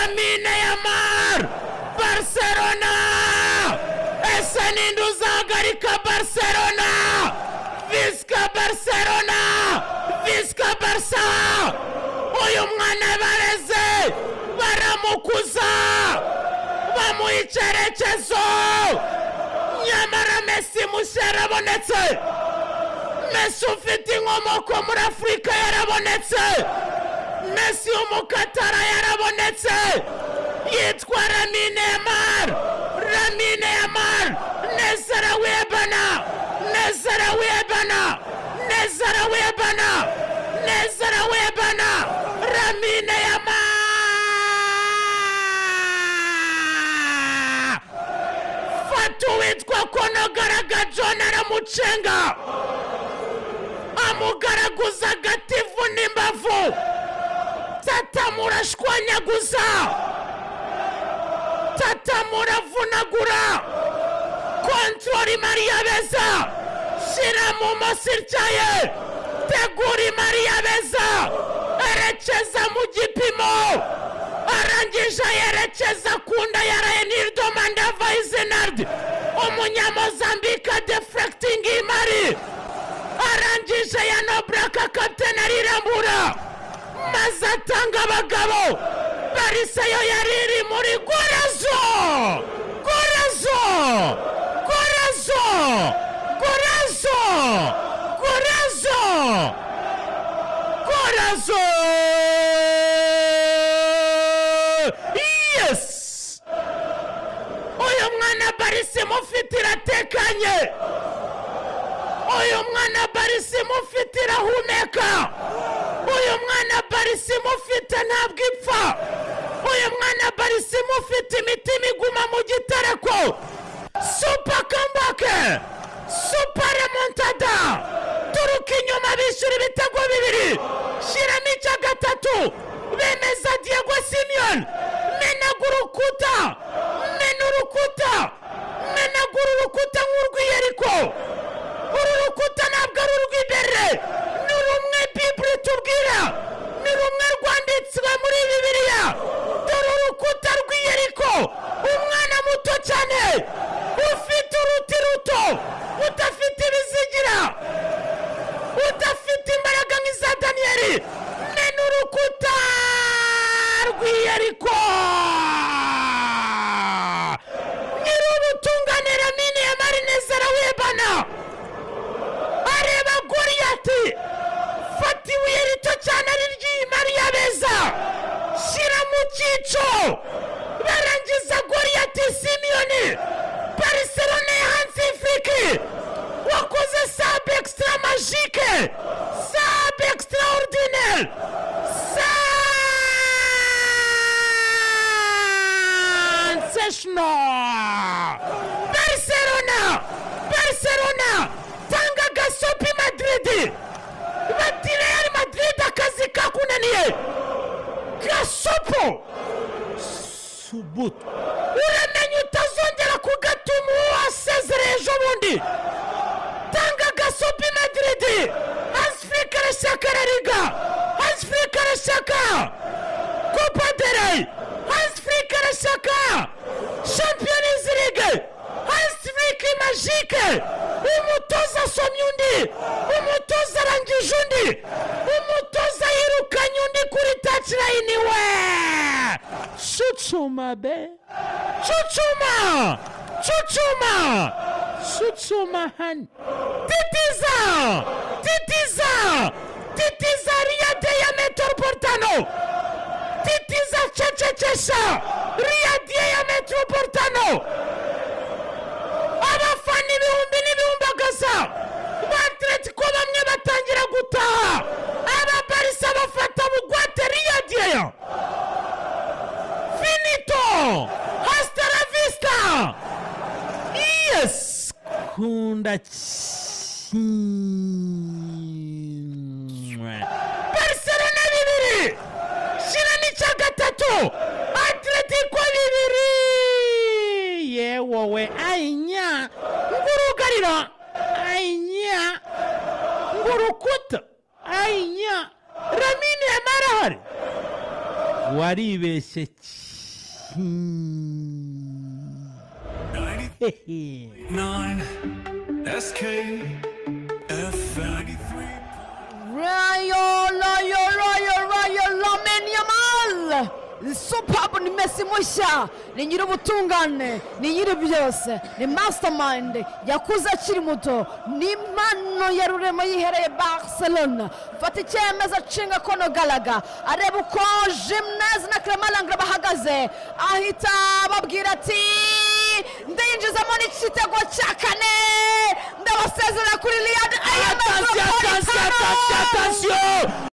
Lamine Yamal. Barcelona, ese ninde uzahagarika Barcelona? Visca Barcelona, Visca Barca. Uyu mwana bareze baramukuza, bamuha icyerekezo, nyamara Messi mushya yarabonetse. Messi ufite inkomoko muri Afurika yarabonetse. Messi w'umukatara yarabonetse, yitwa Lamine Yamal. Lamine Yamal Nezarawebana, Nezarawebana, Nezarawebana, Nezarawebana, Lamine Yamal. Fata uwitwa Konogaraga John aramucenga, amugaraguza agativu n'imbavu, tatamurashwanyaguza, tatamuravunagura. Kontroli Maria Beza, shyira mu masiryaye, tegura Maria Beza, erekeza mu gipimo, arangije yerekeza ku nda ya Renildo Mandava Izenard, umunyamozambika deflecting imari, arangije ya Nobraka kapitene arirambura, maze atanga abagabo. Barisa yo yari iri muri gorazo, gorazo, gorazo, gorazo, gorazo, gorazo. Yes, uyu mwana Barisa imufite iratekanye, uyu mwana Barisa imufite irahumeka, uyu mwana Barisa imufite ntabwo ipfa, uyu mwana Barisa imufite imitima iguma mu gitereko. Super comeback, super remontada, turuka inyuma bishyura ibitego bibiri, shyiramo icya gatatu, bemeza Diego Simeone. Menagura urukuta, mena urukuta, menagura urukuta nk'urw'Iyeriko. Uru rukuta ntabwo ari urw'imbere, ni rumwe Bibiri tubwira, ni rumwe rwanditswe muri Bibiliya. Dore urukuta rw'Iyeriko, umwana muto cyane ufite uruti ruto, udafite ibizigira, udafite imbaraga nk'iza Daniyeli. Mena urukuta rw'Iyeriko. Nyir'ubutungane Lamine Yamal Nezarawebana areba Goliyati, fata ibuye rito cyane ari ry'Imariya Beza, shyira mu cyico. Barangiza Goliyati Simiyoni. Barcelona ya Hansi Flick wakoze sub extra magique, sub extraordinaire, sensational. Barcelona, Barcelona tanga gasopi Madrid, bati Real Madrid akazi kakunaniye. Gasopo subutu, uramenye utazongera kugatuma uwasezereye ejo bundi. Tanga gasopi Madrid. Hansi Flick arashaka La Liga, Hansi Flick arashaka Copa del Rey, Hansi Flick arashaka Champions League. Hansi Flick magique, umutoza asomye undi, umutoza arangije undi, umutoza yirukanye undi kuri touchline we. Cucuma be, cucuma, cucuma, cucuma hani. Titiza, titiza, titiza Riyade ya Metropolitano, titiza cececesha Riyade ya Metropolitano. Abafana ibihumbi n'ibihumbi ba Atletico bamwe batangira gutaha, aba Barca bafata bugwate Riyade ya finito, hasta la vista. Yes, kunda kimwe. Barcelona 2, shyiramo icya gatatu, Atletico 2. Yewowe ayinya ngurugarira, ayinya ngurukuta, ayinya Lamine Yamal ahari. Waribeshye. 9 SK F 93. Rayo, Rayo, Rayo, Rayo, Lamine Yamal! Superb, ni Messi mushya, ni nyir'ubutungane, ni nyiri byose, ni mastermind, yakuze akiri muto, ni impano ya rurema yihereye Barcelona. Fata icyemezo acinga kono Galaga, areba uko Jimenez na Clement Lenglet bahagaze, ahita ababwira ati ndinjizamo n'igitego cya kane, ndabasezerera kuri Riyad. Attention, attention, attention, attention.